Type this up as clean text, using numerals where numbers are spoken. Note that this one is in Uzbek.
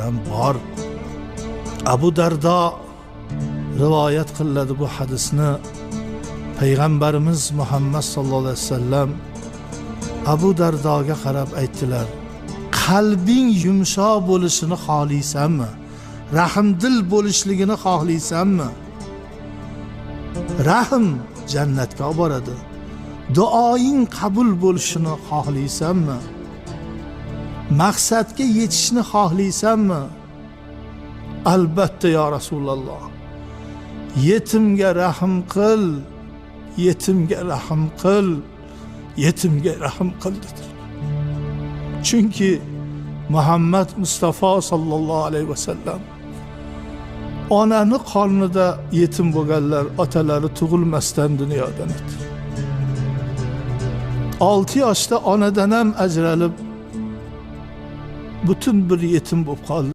ham bor. Abu Dardo rivoyat qiladi bu hadisni. Payg'ambarimiz Muhammad sallallohu alayhi vasallam Abu Dardoga qarab aytdilar: qalbing yumshoq bo'lishini xohlaysanmi? Rahmdil bo'lishligini xohlaysanmi? Rahm jannatga olib boradi. Duoing qabul bo'lishini xohlaysanmi? Maqsadga yetishni xohlaysanmi? Albatta ya Rasululloh. Yetimga rahm qil, yetimga rahm qil, yetimga rahm qil dedi. Chunki Muhammad Mustafa sallallohu alayhi vasallam onani qornida yetim bo'lganlar otalari tug'ilmasdan dunyodan o'tdi. 6 yoshda onadan ham ajralib butun bir yetim bo'lib qoldi.